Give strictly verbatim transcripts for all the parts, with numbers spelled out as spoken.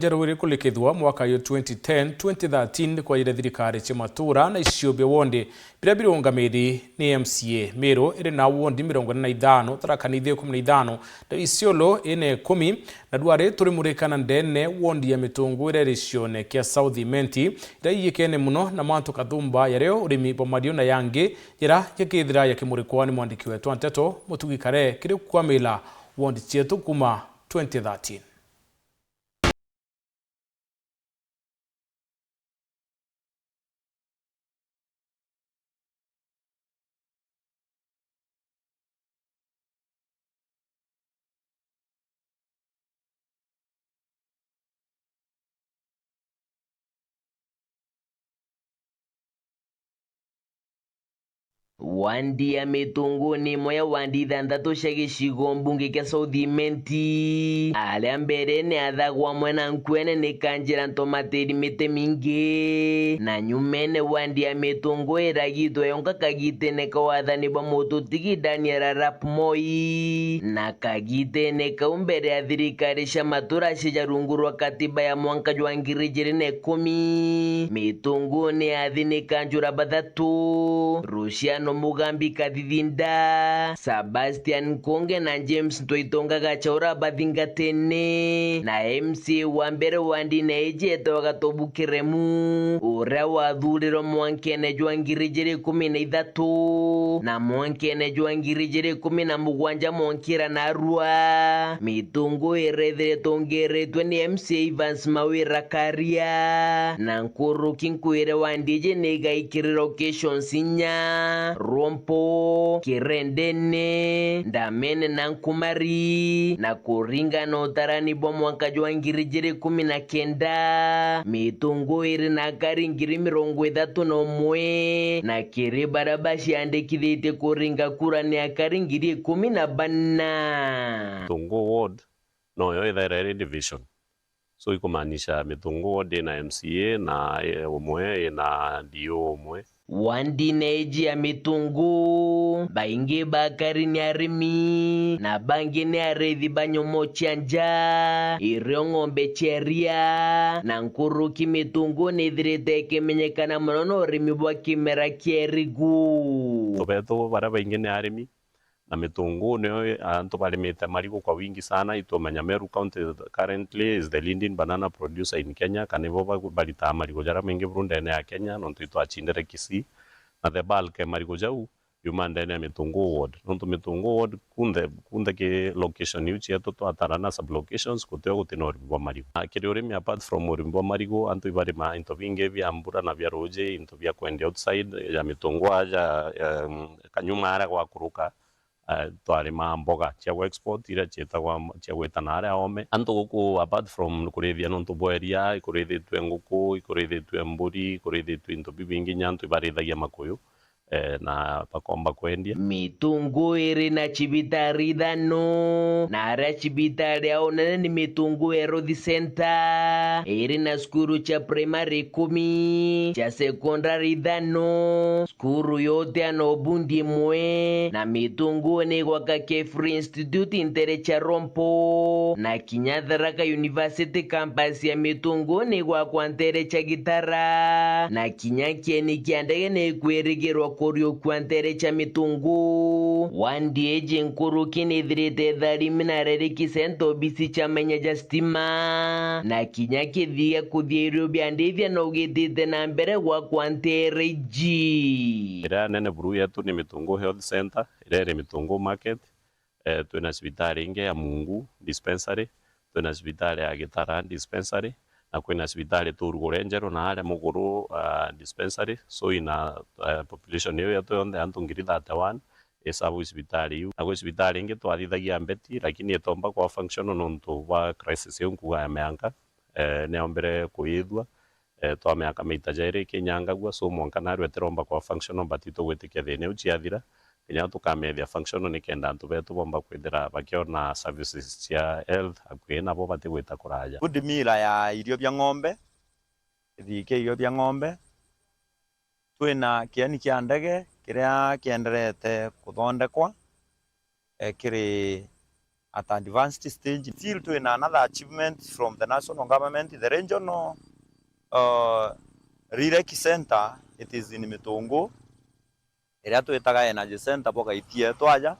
Njeru iri kurikithua mwaka yo twenty ten, twenty thirteen ni kwaire thirikari cia matura na icio bia wondi biria birungamiri ni M C A. Meru iri na wondi mirongo ina na ithano, Tharaka Nithi ikumi na ithano, na Isiolo ina ikumi, na Ndwari turimurika na ndene wondi ya Mitungu iria iri gicione kia South Imenti, iria iyikene muno na mantu kathumba yario urimi bwa mariu na yangi, jira jakithira jakimurikwa ni mwandiki wetu wa nteto Mutugi Kare kiri kwamila wondi cietu kuma twenty thirteen. Wandi ya Mitungu ni imwe ya wandi ithanthatu cia gicigo mbunge kia South Imenti. Aria mbere ni athagwa amwe na nkwene ni kanjira ntomatiri miti mingi. Na nyumene wandi ya Mitungu iragitwe yonka kagitene ka wathani bwa mututigi Daniel Arap Moi. Na kagitene kau mbere ya thirikari cia matura cia rungu rwa katiba ya mwanka jwa ngiri ijiri na ikumi, Mitungu ni athi ni kanjura bathatu, Ruciano Mugambi Kathithinda, Sebastian Nkunge na James Ntwaitonga Gachaura bathingatene, na M C A wa mbere wa ndine iji etagwa Gatobu Kiremu, uria wathurirwe mwankene jwa ngiri ijiri ikumi na ithatu, na mwankene jwa ngiri ijiri ikumi na mugwanja Mwankira Narua. Mitungu iria ithiritwe ungiritwe ni M C A Evans Mawira Karia, na nkuruki nkwire wa ndiji ni igaikiri locations inya: Rompo, Kirendene, Ndamene na Nkumari, na kuringana na utarani bwa mwanka jwa ngiri ijiri ikumi na kenda, Mitungu iri na akari ngiri mirongo ithatu na umwe, na kiri baria baciandikithitie kuringa kura ni akari ngiri ikumi na bana. Mitungu ward noyo ithaira iri division. So ikumaanisha Mitungu ward ina M C A na, eh, umwe, ina D O umwe. Wandine iji ya Mitungu, baingi ba akari ni arimi, na bangi ni arithi ba nyomo cia nja, irio ng'ombe cia iria, na nkuruki Mitungu ni ithirite ikimenyekana mono na urimi bwa kimera kia irigu. Antu betu baria baingi ni arimi, na Mitungu nio antu barimite marigu kwa wingi sana. Itumenya Meru County currently is the leading banana producer in Kenya, kana ibo ba-, baritaga marigu jaria maingi buru ndene ya Kenya, nontu itwachindire Kisii, na the bulk ya marigu jau yuma ndene ya Mitungu ward, nontu Mitungu ward kunthe, kunthe ki location iu cietu twatara na sub locations, gutio gutina urimi bwa marigu. Na kiri urimi, apart from urimi bwa marigu, antu ibarima into bingi bia mbura na bia ruji, into bia kwendia outside ya Mitungu aja, em, Kanyuma aria gwakuruka, eh, twarima mboga cia gwa export iria cietagwa m-, cia gwita na aria ome. Antu guku, apart from kurithia nontu bwa iria, ikurithitue nguku, ikurithitue mburi, ikurithitue into bibingi, inya antu ibarithagia makuyu, eh, na bakomba kwendia. Mitungu iri na cibitari ithano, na aria cibitari ya unene ni Mitungu Health Center, iri na cukuru cia primary ikumi, cia secondary ithano, cukuru yote ana ubundi imwe, na Mitungu ni gwaka Kefri Institute ntere cia Rompo, na kinya Tharaka University campus ya Mitungu ni gwakwa ntere cia Gitara, na kinya kieni kia ndege ni kwirigirwa kuriukua ntere cia Mitungu. Wandi iji nkuruki ni ithirite tharimi na reriki senta obisi cia menya ja stima, na kinya kithii gia kuthia irio bia ndithia no gitite na mbere gwakwa ntere iji. Iria nene buru yetu ni Mitungu Health Center, iria iri Mitungu Market. Eh, twina cibitari ingi ya Mungu Dispensary, twina cibitari ya Gitara Dispensary, na kwina cibitari turugure njeru na aria Muguru, ah, Dispensary. So ina, eh, population iu yetu yonthe antu ngiri thirty-one isabu cibitari iu. Na kwi cibitari ingi twathithagia mbeti, lakini itomba kwa functional nontu bwa crisis iu nkuga ya mianka, eh, niombire kuyithua. Eh, twa miaka maita jairi ikinyangagua, so mwanka narua itiromba kwa functional, but itugwitikia thina iu ciathira, kinya tukamethia functional nikenda antu betu bomba kwithira bakiona services cia health akui nabo batigwita kuraja. Good meal ya irio bia ng'ombe, githii kia irio bia ng'ombe. Twina kieni kia ndege kiria kienderete kuthondekwa, eh, kiri at advanced stage. Still twina another achievement from the national government, the regional uh, Rireki Center, it is in Mitungu, iria twitaga energy center bwa Gaitie twaja.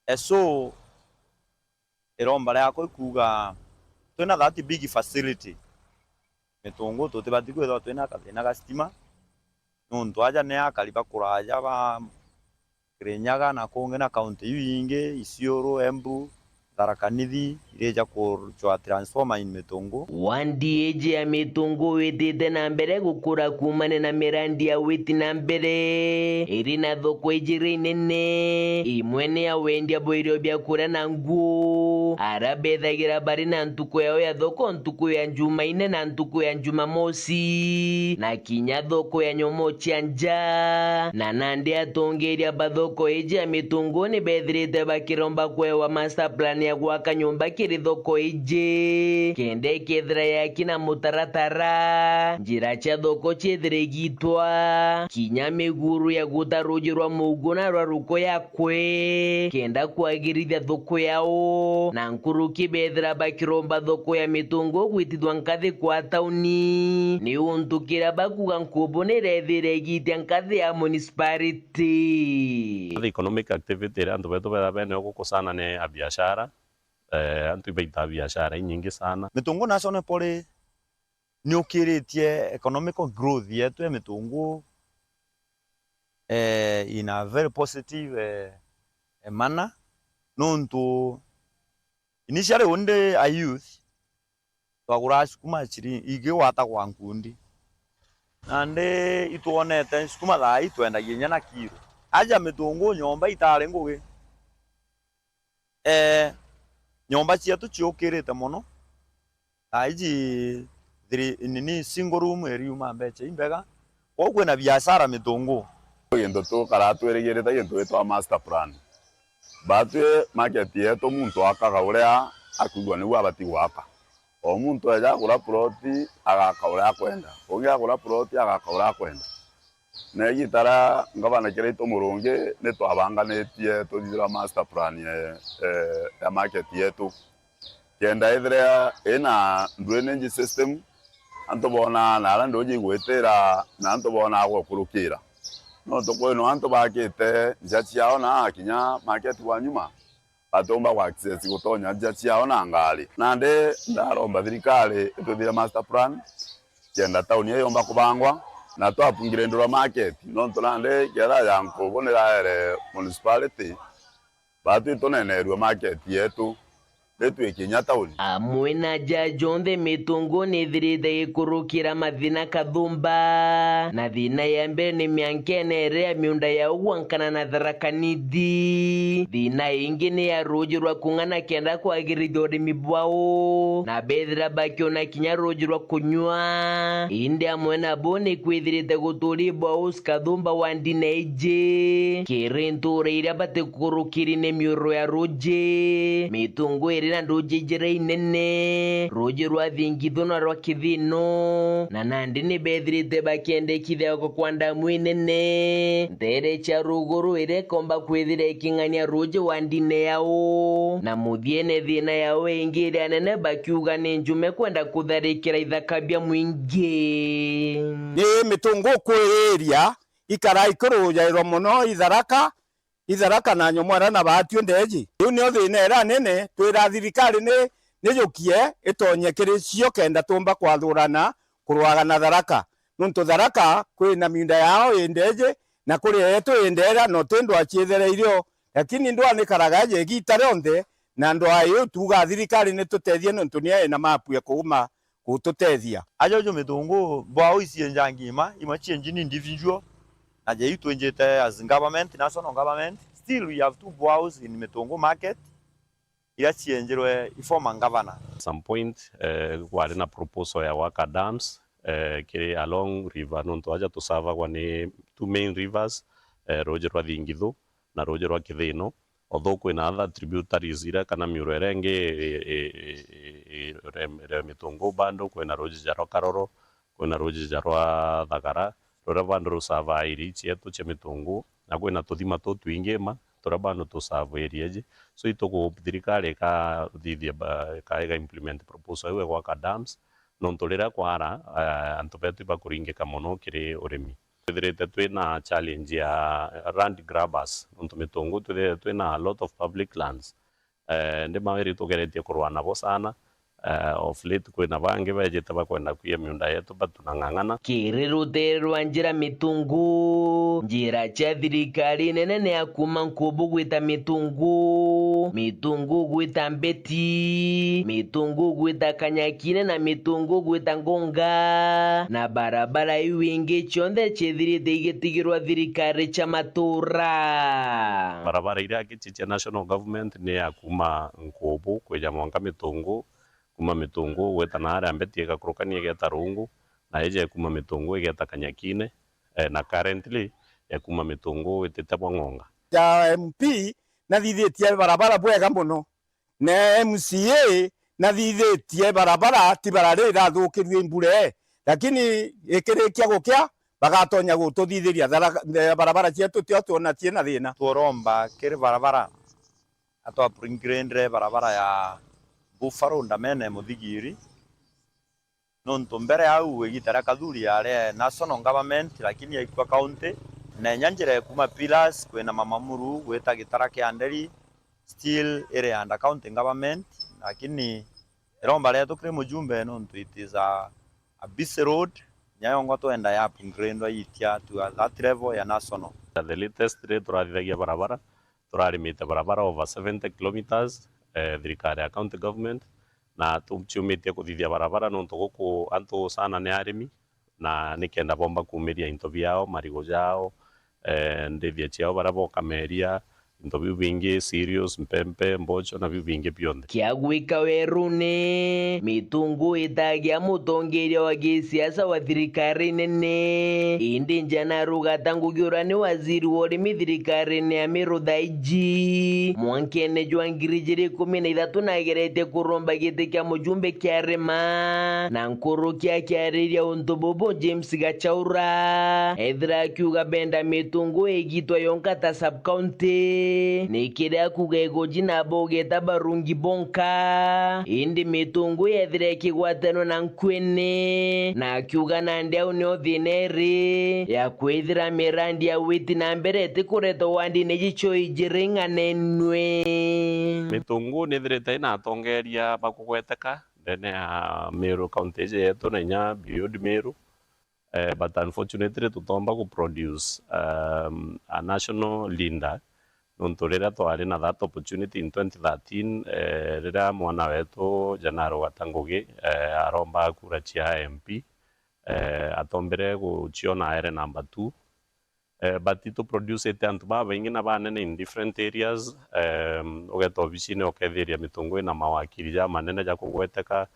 E so, iromba riakwa ikuuga twina that big facility Mitungu tutibati kwithirwa twina kathina ga stima, nontu aja ni akari ba kuraja ba Kirinyaga na kungi na kaunti iu ingi, Isiolo, Embu, Tharaka Nithi, irija kucwa transformer in Mitungu. Wandi iji ya Mitungu witite na mbere gukura kuumania na mirandi ya witi na mbere, iri na thoko ijiri inene. Imwe ni ya wendia bwa irio bia kuria na nguo, aria bethagira bari na ntuku yao ya thoko ntuku ya Njumaine na ntuku ya Njumamosi, na kinya thoko ya nyomo cia nja. Na nandi atongeria ba thoko iji ya Mitungu ni bethirite bakiromba kwewa master plan ya gwaka nyomba kiri thoko iji, kenda ikethira yaki na mutaratara, njira cia thoko ciethire igitwa, kinya miguru ya guta ruuji rwa Muugu na rwa Ruko yakwe, kenda kwagirithia thoko yao, na nkuruki bethira bakiromba thoko ya Mitungu gwitithwa nkathi kwa tauni, ni untu kiria bakuuga nkubu ni irethire igitia nkathi ya municipality. The economic activity iria antu betu betha bene ugu kusana ni a biashara, eh, antu ibaitaa biashara inyingi sana. Mitungu National Poly ni ukiritie economical growth yetu ya Mitungu, eh, in a very positive, eh, eh, manner, nontu initially undi a youth, twaguraa sukuma ciringi igwatagwa nkundi. Nandi itwonete sukuma thaa ii twendagia inya na kiro. Aja Mitungu nyomba itari ngugi. Eh, nyomba cietu ciukirite mono. Thaa iji three, nini, single room iriuma mbecha imbega. Kwou kwina biashara Mitungu. Gintu tukaraa twirigirite gintu gitwa master plan. Batwi market yetu muntu akaga uria akwigua niu abati gwaka. O muntu eja agura ploti, agaka uria akwenda. Ungi agura ploti, agaka uria akwenda. Na igita ria ngavana Kiraitu Murungi ni twabanganitie tuthithira master plan ya, eh, ya market yetu. Kenda ithire ina drainage system, antu boonaa na aria nduuji igwitira na antu boonaa gwa kurukira. Nontu kwina antu bakite nja ciao na kinya market kwa nyuma, batiumba gwa access gutonya nja ciao na ngari. Nandi ndaromba thirikari itwithire master plan, kenda tauni iyo yomba kubangwa, na twa upgrade market, nontu nandi kethira ya nkubu niraere municipality, batwi tunenerue market yetu, ritwi kinya tauni. Amwe na ja jonthe, Mitungu nithirite ikurukira mathina kathumba, na thina ya mbere ni miankene iria ya miunda yao gwankana na Tharaka Nithi. Thina ingi ni ya ruuji rwa kung'ana kenda kwagirithia urimi bwao, na bethira bakiona kinya ruuji rwa kunyua. Indi amwe nabo ni kwithirite guturi bwa Oscar Thumba wa ndine iji, kiri ntuura iria batikurukiri ni miuro ya ruuji, mitungu iri na nduuji ijiri inene, ruuji rwa Thingithu na rwa Kithino, na nandi ni bethirite bakiendekithia kwa kwa ndamu inene nteere cia ruguru iria ikomba kwithira iking'ania ruuji wa ndine yao, na muthiene thina yao ingi iria nene bakiuga ni njume kwenda kutharikira ithaka bia mwingi. Ni mitungu kwiriria ikara ikurujairwa mono i Tharaka, i Tharaka na Nyomwera na Baatue ndeeji. Riu nio thina iria nene, twira thirikari ni, nijukie itonye kiri cio kenda tumba kwathurana kurwaga na Tharaka. Nontu Tharaka kwina miunda yao i ndeeji, na kuri yetu i ndeera, no ti ndwaa ciithireire o. Lakini ndwaa nikaraga aja igiita rionthe, na ndwaa iu tuugaa thirikari nitutethie nontu niyo ina mapu ya kuuma gututethia. Aja uju mitungu, bwao icienja ngima, imwe cienji ni individual, na ja iu twinjite as government, national government, still we have two bwaos in Mitungu market, iria cienjirwe i former governor. At some point, eh, kwari na proposal ya gwaka dams, eh, kiri along river, nontu aja tusavagwa ni two main rivers, eh, ruuji rwa Thingithu na ruuji rwa Kithino. Although kwina other tributaries iria kana miuro iria ingi i, i, i, i, ire, ire Mitungu bado, kwina ruuji ja rwa Karoro, kwina ruuji ja rwa Thagara, ruria bado rusavaa area cietu cia Mitungu, na kwina tuthima tutwingi ma, Turia bandu tu serve area iji. So, ituku-, thirikari ikathithia ba-, ika-, ika implement proposal iu ya gwaka dams, nontu riria kwara, eh, antu betu ibakuringika mono kiri urimi. Twithirite twina challenge ya land grabbers, nontu mitungu twithirite twina a lot of public lands. Eh, ndi mawiri tugeretie kurwa nabo sana. Eh, of late kwina bangi bejite bakwenda kwia miunda yetu, batuna ng'ang'ana. Kiri rutere rwa njira mitungu, njira cia thirikari nene ni ya kuuma Nkubu gwita Mitungu, Mitungu gwita Mbeti, Mitungu gwita Kanyakine na Mitungu gwita Ngunga, na barabara iu ingi cionthe ciithirite igitigirwa thirikari cia matura. Barabara iria ngi cia national government ni ya kuuma Nkubu kwija mwanka Mitungu, kuuma Mitungu gwita naaria Mbeti igakurukania igeeta Rungu, na iji ya kuuma Mitungu igeeta Kanyakine, eh, na currently ya kuuma Mitungu itite bwa Ng'onga. Ja M P nathithitie barabara bwega mono, na M C A nathithitie barabara, ti bara rirathukirue i mbura, lakini ikirikia gukia, bagatonya gututhithiria thara-, barabara cietu tio twona ciina thina. Tworomba kiri barabara atwa upgrade barabara ya Buffalo Ndamene Muthigiri, nontu mbere au igita ria Kathuri yari national government, lakini yaikua county, na inya njira ya kuuma Pillars kwina Mama Muru gwita gitara kia Nderi still iri under county government, lakini iromba rietu kiri mujumbe nontu it is a, a busy road, inya yongwa twenda ya upgrade itia to that level ya national. The latest ri turathithagia barabara, turarimite barabara over seventy kilometres, eh, thirikari ya county government, na tuciumitie kuthithia barabara nontu guku antu sana ni arimi, na nikenda bomba kuumiria into biao, marigu jao, eh, ndithia ciao baria bokameria, into biu bingi, cereals, mpempe, mboco na biu bingi bionthe. Kia gwika werune, Mitungu itagia mutongeria wa gisiasa wa thirikari nene, indi Njana Rugata Ngugi uria ni waziri wa urimi thirikarine ya Meru thaa iji. Mwankene jwa ngiri ijiri ikumi na ithatu nageretie kuromba giti kia mujumbe kia Rima, na nkuruki akiariria untu bubu James Gachaura ethira akiuga benda Mitungu igitwa yonka ta sub-county, ni kiria kuuga iguji nabo ugeta barungi bonka, indi Mitungu yethira ikigwatanwa na Nkuene, na akiuga nandi au nio thina iri ya kwithira mirandi ya witi na mbere itikureta wandine jicio ijiri ing'anenue. Mitungu nithirite ina atongeria bakugweteka ndene ya Meru county iji yetu na inya beyond Meru. Eh, but unfortunately, tutomba ku produce, um, a national leader, nontu riria twari na that opportunity in twenty thirteen, eh, riria mwana wetu Janaro Gata Ngugi, eh, aromba kura cia M P, eh, atombere guciona aere number two. Eh, but itu produce ite antu babaingi na banene in different areas. Em, ugeta obicine ukethiria Mitungu ina mawakiri ja manene ja kugweteka,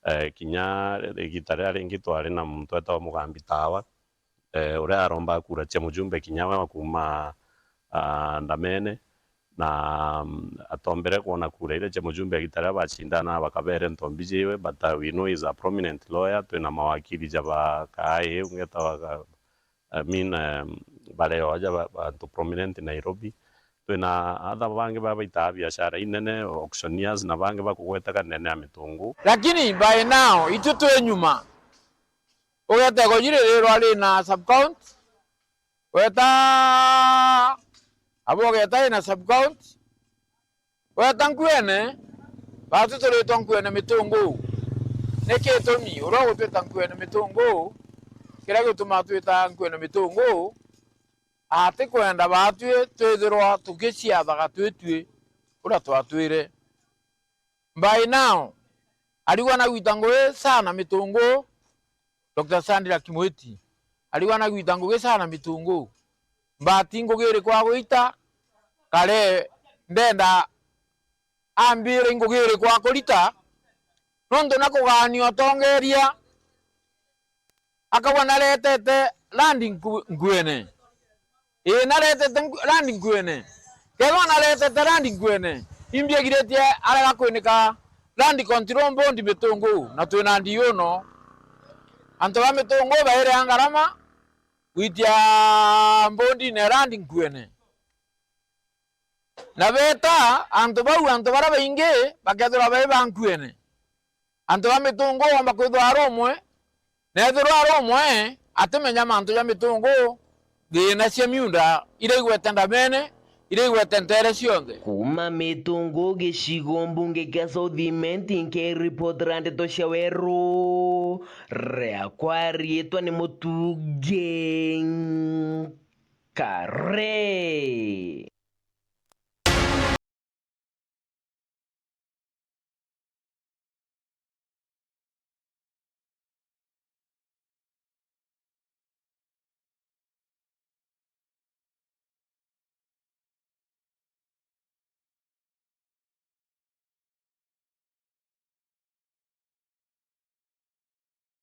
eh, kinya igita riria ringi twari na muntu wetagwa Mugambi Tawa, eh, uria aromba kura cia mujumbe kinya we wa kuuma, ah, Ndamene, na, mm, atombere kwona kura iria cia mujumbe igita riria bacindana bakabere ntombi jiwe, but, uh, we know he's a prominent lawyer, twina mawakiri ja ba Kaai, ungeta wa ka-, I mean, um, baria aja ba-, bantu prominent Nairobi. Twina atha bangi ba baitaa biashara inene, auctioneers, na bangi bakugweteka ndene ya Mitungu. Lakini by now, itu twi nyuma. Ugeta Iguji ririrwa ri na sub-county, weta abo ugeta ina sub-county, weta Nkuene, baatu turitwa Nkuene Mitungu. Niki gitumi uria ugutwita Nkuene Mitungu, kiria gitumaa twita Nkuene Mitungu, atikwenda baatwi twithirwa tukiciathaga twitwi uria twatwire. By now, arigwa na gwita ngugi sana Mitungu, Doctor Sandra Kimwiti, arigwa na gwita ngugi sana Mitungu. Mbati ngugi iriku agwita, kare ndenda ambire ngugi iriku akurita, nontu na kugania utongeria, akauga naretete land Nku-, Nkuene. Ii, naretete Nku-, land Nkuene. Kethwa naretete land Nkuene, imbiagiritie arega kwinika land control board Mitungu, na twina ndiuno. Antu ba Mitungu baire a ngarama gwitia mbondine land Nkuene. Na beeta antu bau, antu baria baingi bakethirwa bai ba nkuene. Antu ba Mitungu oomba kwithirwa ari umwe, na ethirwa ari umwe, atimenya mantu ja Mitungu, thiina cia miunda iria igwete ndamene, iria igwete nteere cionthe. Kuuma Mitungu, gicigo mbunge kia South Imenti, nkiripotera ndeto cia weru, riakwa riitwa ni Mutungi Nkare.